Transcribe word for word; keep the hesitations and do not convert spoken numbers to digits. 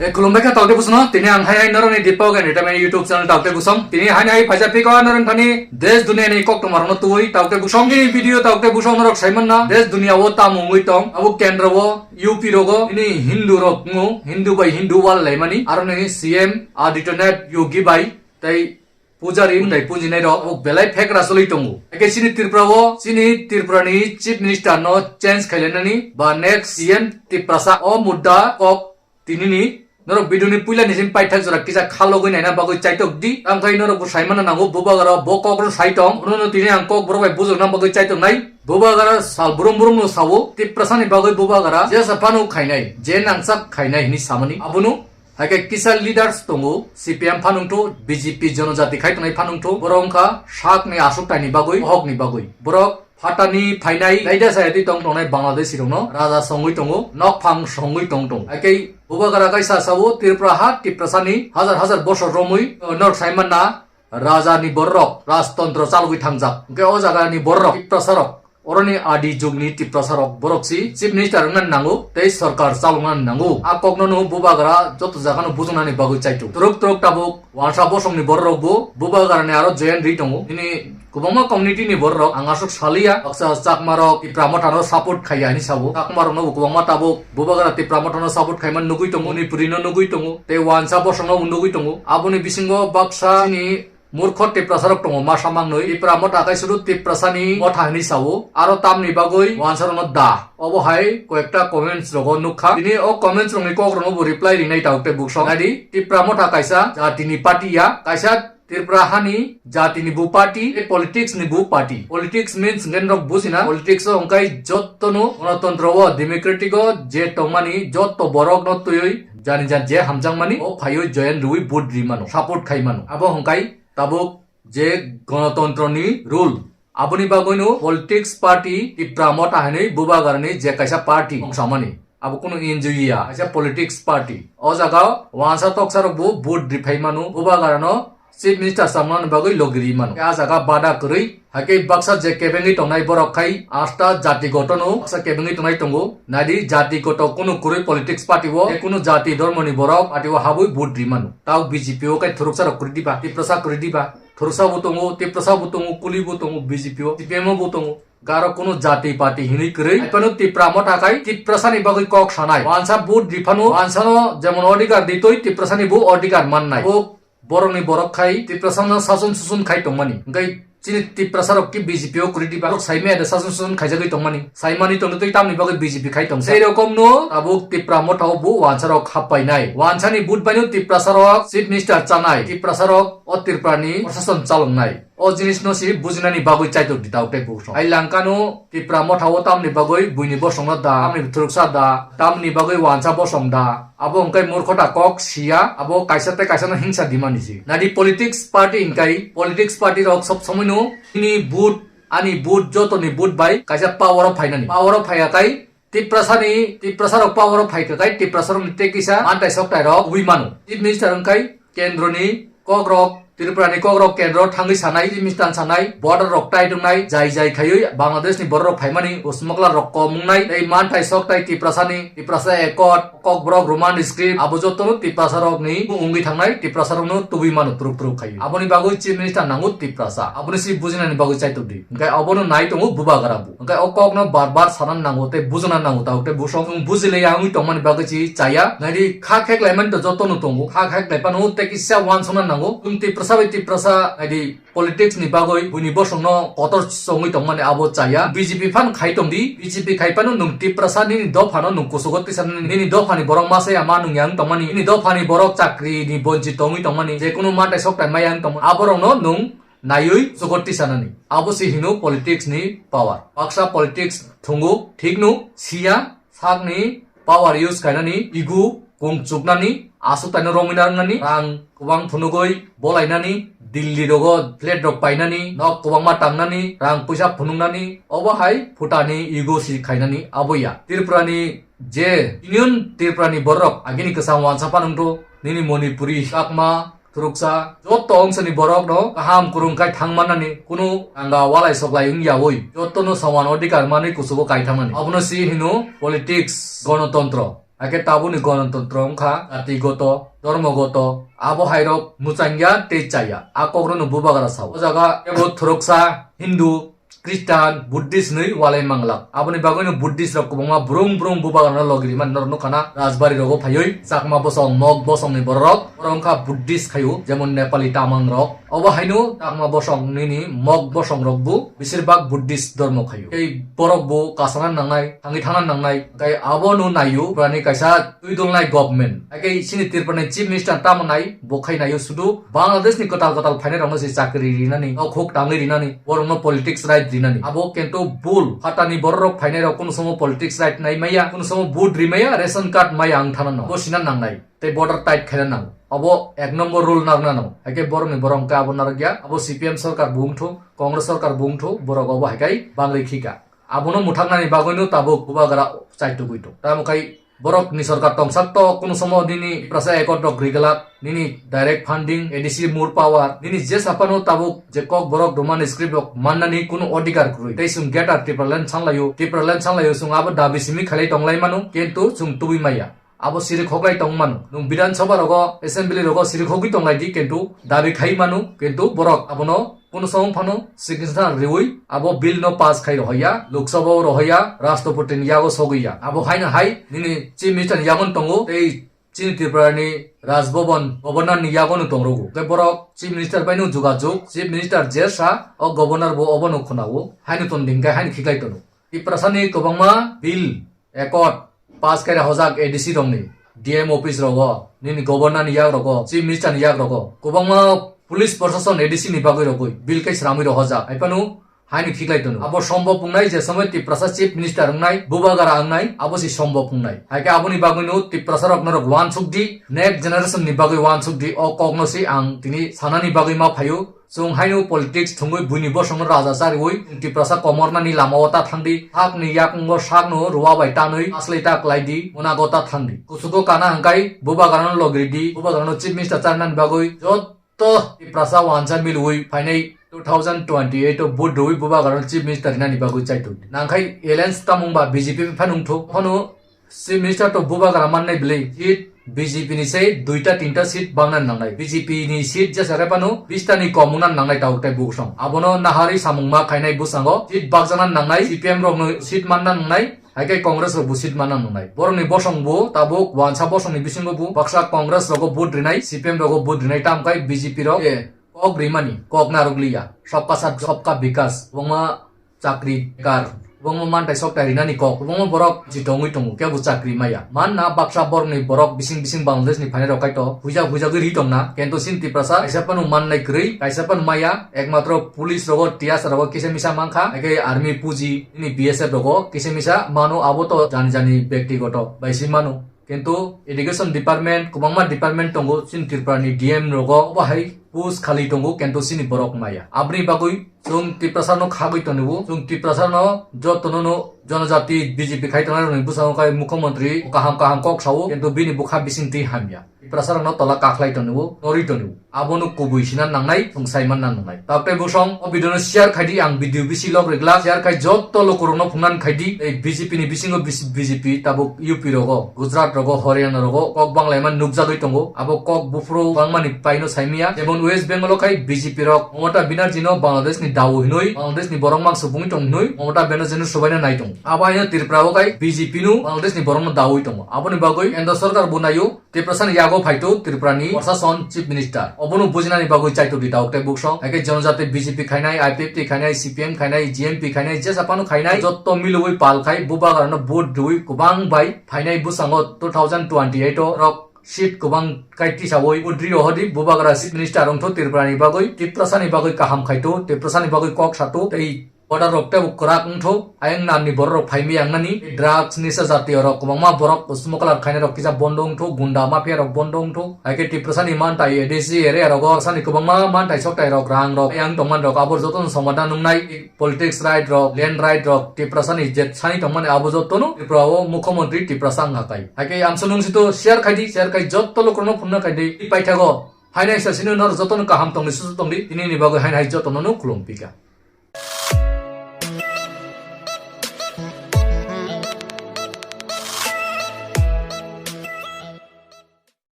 E, khulumbai kha taote busong no, tini ang hai hai norokni Deepak Entertainment YouTube channel taote busong. Tini hai hai phaisa piko norok thani desh duniya ni kok tongmarokno tubui taote busong. Tini video taote busong norok saimanna desh duniya o tamo wngwi tong. Abo kendro o U P rogo tini Hindu rok wngo, Hindu bai Hindu wal laimani. Aroni C M Adityanath Yogi bai tei pujari tei pujinai rok belai phekra choli tongo. Eke chini Tripura o chini Tripura ni Chief Minister no change khailainani ba next C M Tiprasa o mudda kok tinini norok video ni puila ni simi paithak jora kisa khalogwi naina bagwi chaitok di. Tangkhai norok bo saimana nango, bubagra bo kok ro sai tong. Uno no tini ang kok borok bai bujokna bagwi chaitok nai. Bubagra sal brum brum no sawo, Tiprasa ni bagwi bubagra jesa phano khainai, je nangsak khainai hini samani. Abono hai khe kisa leaders tongo, C P M phanungtho, B J P jonojati khai tongnai phanungtho. Borok wngkha sakni aswk taini bagwi, hokni bagwi. Borok phatani phainai, daida sayatwi tong tongnai Bangladeshi rokno raja songwi tongo, nokphang songwi tong tongo. Hai khe bubagra kaisa sawo Tripura ha Tiprasani hajar hajar bosor romwi, uh, norok saimanna raja ni borok rajtontro chalogwi thangjak. Hwnkhe o jaga ni borok Tiprasa rok, oroni adi jugni Tiprasa rok borok si Chief Minister wngna nango tei sorkar chalokna nango. A kokno no bubagra joto jaga no bujoknani bagwi chaitu. Turuk turuk tabuk Wansa bosongni bororokbo bubagrani aro join rwi tongo. Nini kwbangma community ni bororok ang aswk saliya, baksa Chakmarok Tipra Mothano support khaiya hinwi sabo. Chakmarokno bo kwbangma tabuk bubagra Tipra Mothano support khaima nugwi tongo, Manipurino nugwi tongo, tei Wansa bosongno bo nugwi tongo. Aboni bisingo baksa chini murkho Tiprasarok tongo masa mangnwi. Tipra Motha kai suru Tiprasani motha hinwi sao. Aro tamni bagwi Wansarokno da. Obo hai koyekta comments rogo nukha. Tini o comments rokni kokrokno bo reply rinai tabuk tei buksong. Naidi, Tipra Motha kaisa jatini party ya, kaisa Tripura hani jatini bo party, tei politics ni bo party. Politics means hwnkhe norok bujina, politics o hwnkhe jotono gonotontro o, democratic o je tongmani joto borok no twiwi jani jan je hamjakmani o phaiwi join rwi vote ri mano, support khai mano. Abo hwnkhe tabuk je gonotontro ni rule. Aboni bagwino politics party Tipra Motha hinwi bubagrani je kaisa party wngsamani. Abo kunu N G O ya, kaisa politics party. O jaga wansa toksarok bo vote riphai mano, bubagrano Chief Minister chamani bagwi logiri mano. A jaga bada kwrwi, hakhe baksa je kebengwi tongnai borok khai asta jati gotono baksa kebengwi tongnai tongo. Naidi jati goto kunu kwrwi politics party o, kunu jati dhormoni borok party o habwi vote ri mano. Tao B J P o kai thuruksa rok kwrwi diba, Tiprasa kwrwi diba. Thursa bo tongo, Tiprasa bo tongo, Kuli bo tongo, B J P o, C P M o bo tongo. Garo kunu jati party hinwi kwrwi. Haipano Tipra Motha khai Tiprasani bagwi kok sanai. Wansa vote riphano, wansano jemon odhikar ditoi Tiprasani bo odhikar mannai. O borokni borok khai Tiprasano sason suson khai tongmani. Hwnkhe chini Tiprasa rok ki B J P o kwrwi diba. Borok saimaya de sason suson khaijagwi tongmani. Saimani tongtwi tamni bagwi B J P khai tong. Sei rokomno tabuk Tipra Motha o bo wansa rok happainai. Wansani vote baino Tiprasa rok Chief Minister chanai. Tiprasa rok o Tripura ni prosason chaloknai. O jinis no si bujinani bagwi chaitok di tao tei buksong. Hai langkano Tipra Motha o tamni bagwi buini bosong no da, tamni thuruksa da, tamni bagwi wansa bosong da. Abo hwnkhe murkhota kok siya, abo kaisa tei kaisa no hingsa dimani si. Nadi politics party hwnkhe, politics party rok sob somoi no nini vote, ani vote, joto ni vote bai kaisa power o phainani. Power o phaiya kai Tiprasani, Tiprasa rok power o phaikha kai Tiprasa rok ni tei kisa mantai soktai rok wi mano. Chief Minister wngkai kendro ni kok rok, Tripura ni kok rok kendro thangwi sanai, Chief Minister sanai, border rok tai tongnai, jai jai khaiwi Bangladesh ni borok rok phaimani, smuggler rok kom wngnai, tei mantai soktai Tiprasani, Tiprasa Accord, Kokborok Roman script, abo jotono Tiprasa rokni wngwi thangnai, Tiprasa rokno tubui mano turuk turuk khai. Aboni bagwi Chief Minister nango Tiprasa. Aboni si bujinani bagwi chaitok di. Hwnkhe abono nai tongo bubagra bo. Hwnkhe o kokno bar bar sana nango tei bujana nango, tabuk tei busong chwng bujilaiya wngwi tongmani bagwi si chaya. Naidi kha kheklaimani to jotono tongo. Kha kheklai phano tei kisa uansukna nango. Chwng Tiprasa bai Tiprasa naidi politics ni bagwi buini bosongno kotor chongwi tongmani abo chaya. B J P phan khai tongdi, B J P khai phano nwng Tiprasa nini dophano nwng kusugo tisa nini dophani borok masa ya ma nungya wng tongmani, nini dophani borok chakri ni bonchit tongwi tongmani, je kunu mantai soktai maya wng tongmani, aborokno nwng naiwi kusugo tisa nani. Abo se hino politics ni power. Baksa politics thungo, thik no siya, sakni power use khainani, ego kung chuknani, aswk taino romwi narwknani, rang kwbang phunugwi bolainani, Delhi rogo flat rok painani, nok kwbangma tangnani, rang puisa phunuknani, obo hai phutani ego si khainani abo ya. Tripura ni je Union Tripura ni borok agini kwchang uansa phano wngthu, nini Manipuri, Chakma, Thuruksa, joto ongsani borok no kaham kwrwng khai thang mannani, kunu anga walai soklai wng yaui, joto no soman odhikar manwi kuchugo kai thang mani. Abono si hino politics, gonotontro. Hakhe tabukni Ganatantro wngkha jatigoto, dhormogoto, abo hairok mwchangya tei chaya. A kokrokno bubagra sao. O jaga kebo thoroksa Hindu, Christian, Buddhist hinwi walai manglak. Aboni bagwino Buddhist rok kwbangma brung brung bubagrano logi rimani norok nukha na, Rajbari rogo phaiwi Chakma bosong, Mog bosongni bororok, borok wngkha Buddhist khaio, jemon Nepali Tamang rok. Obo haino Chakma bosong nini Mog bosong rok bo besir bak Buddhist dhormo khaio. Tei borok bo kasana nangnai, thangwi thangna nangnai, tei abono naio, Tripurani kaisa twi dolnai government. Hakhe chini Tripurani Chief Minister tamo nai, bo khai naio sudu Bangladesh ni kwtal kwtal phainai rokno se chakri rinani, nok huk tangwi rinani, borokno politics right rinani. Abo kento bul, phatani borok rok phainai rok kunu somo politics right nai maya, kunu somo vote ri maya, ration card maya ang thana no. Bo sina nangnai, tei border tight khaina nang. Abo ek number rule narwkna nang. Hakhe borokni borok hwnkhe abo narwkya, abo C P M sarkar bo wngthu, Congress sarkar bo wngthu, borok obo haikhe bangwi khika. Abono mwthaknani bagwino tabuk bubagra chaitugwi tong. Tamo khai borok ni sorkar tongsak to, kunu somo nini Tiprasa accord rok riglak, nini direct funding, A D C more power, nini je saphano tabuk je kok borok romani script rok mannani kunu odhikar kwrwi. Tei chwng greater Tipraland sanglaio, Tipraland sanglaio chwng abo dabi simi khailai tonglai mano, kintu chwng tubui maya. Abo siri khoklai tong mano. Nwng Bidhan Sabha rogo, Assembly rogo siri khogwi tonglai di, kintu dabi khai mano, kintu borok abono Kunu song phano signature riwi abo bill no pass khai rohoya, Lok Sabha o rohoya, Rashtrapati ni yago sogwi ya. Abo haino hai nini Chief Minister ni yago no tongo, tei chini Tripura ni Raj Bhavan Governor ni yago no tong rogo. Tei borok Chief Minister bai no jogajog, Chief Minister je sa o Governor bo obo no khwnao, haino ton ding khe haino khiklai tono. Tiprasa ni kwbangma bill, accord pass khaira hojak A D C rokni, D M office rogo, nini governor ni yak rogo, chief minister ni yak rogo, kwbangma police proshashan A D C ni bagwi rogwi bill khe sramwi rohojak. Haiphano haino khiklai tono. Abo sombhob wngnai je somoi Tiprasa chief minister wngnai, bubagra wngnai, abo se sombhob wngnai. Haikhe aboni bagwino Tiprasa rok norok uansuk di, next generation ni bagwi uansuk di, o kokno se ang tini sanani bagwi ma phaio. Chwng haino politics thwngwi buini bosongno raja chariwi Tiprasa komornani lamao ta thangdi, sakni yakungo sakno ruwa bai tanwi aslai ta klaidi, munago ta thangdi. Kuchugo kana hwnkhe bubagrano logiridi, bubagrano chief minister charnani bagwi jotto Tiprasa wansa milwi phainai two thousand twenty-eight o vote rwi bubagrano chief minister rinani bagwi chaitokdi. Nangkhai alliance tamungba B J P bai phano wngthok, phano Chief Minister to bubagra mannai bwlwi seat B J P ni se duita tinta seat bangna nangnai. B J P ni seat jesa khe phano bista ni kom wngna nangnai tabuk tei bukhuksong. Abono naharwi samung ma khainai bwskango seat bakjana nangnai, C P M rokno seat manna nangnai, hai khe Congress rokbo seat manna nangnai. Borokni bosong bo tabuk wansa bosongni bisingo bo baksa Congress rogo vote rinai, C P M rogo vote rinai, tamkhe B J P rok, eh, kok rimani, kok narwk liya. Sabka saath sabka vikas. Kwbangma chakri bekar, kwbangma mantai soktai rinani kok, kwbangma borok chitongwi tongo, kebo chakri maya. Manna baksa borokni borok bising bising Bangladesh ni phainai rok kaito huijak huijagwi ri tongna, kento chini Tiprasa kaisa phano mannai kwrwi, kaisa phano maya, ekmatro police rogo, T S R rogo kisa misa mankha, haikhe army puji, nini B S F rogo kisa misa mano, abo to jani jani bektigoto bai se mano. Kintu education department, kwbangma department tongo chini Tripura ni D M rogo, obo hai post khali tongo, kintu chini borok maya. Aboni bagwi chwng Tiprasa no khagwi tongo, chwng Tiprasa no joto no, no jonojati B J P khai tongnai rokni bwskango khai mukhyamantri kaham kaham kok sao, kintu bini bwkha bising twi hamya. Tiprasa rok no tola kakhlai tongo, norwi tongo. Abono kubui sina nangnai, chwng sai manna nangnai. Tabuk tei bosong, o video no share khai di, ang video bisi log rigla, share khai joto lukurokno phungnani khai di. Tei B J P ni bisingo bis-, B J P tabuk U P rogo, Gujarat rogo, Haryana rogo kok banglaima nukjagwi tongo. Abo kok buphuru bangmani paino saimiya. Jemon West Bengal o khai B J P rok Mamata Banerjee no Bangladesh ni dawi hinwi, Bangladesh ni borok mangsa bungwi tong hinwi Mamata Banerjee no subaina nai tongo. Abo haino Tripura o khai B J P no Bangladesh ni borok no dawi tongo. Aboni bagwi Kendra Sarkar bo naio, Tiprasa ni yago phaito Tripura ni Prashasan Chief Minister. Obono bujinani bagwi chaitokdi tabuk tei bukhuksong. Haikhe jonojati B J P khainai, I P F T khainai, C P M khainai, G M P khainai, jesa phano khainai, jotto milwi pal khai bubagrano vote rwi kwbang bai phainai bwskango two thousand twenty-eight o rok seat kwbang kai tisawi vote rio hodi bubagra Chief Minister wngtho Tripura ni bagwi, Tiprasa ni bagwi kaham khaito, Tiprasa ni bagwi kok sato tei Border rok teibo kwrak wngtho, ayang narni borok rok phaimaya wngnani, drugs, nisa jatiyo rok kwbangma borok smuggler khainai rok kisa bondo wngtho, gunda mafia rok bondo wngtho, haikhe Tiprasa ni mantai A D C area rogo sani kwbangma mantai soktai rok, rang rok, ayang tongmani rok abo jotono somadhan wngnai, politics right rok, land right rok, Tiprasa ni je sani tongmani abo jotono Tripura o mukhyamantri Tiprasa wngkha kai. Haikhe amsonung sito share khaidi, share khai jotto lukurokno phunna khaidi, paithago. Haino isa sino norok jotono kaham tongdi, susu tongdi, tini ni bagwi haino hai jotono no khulum pika.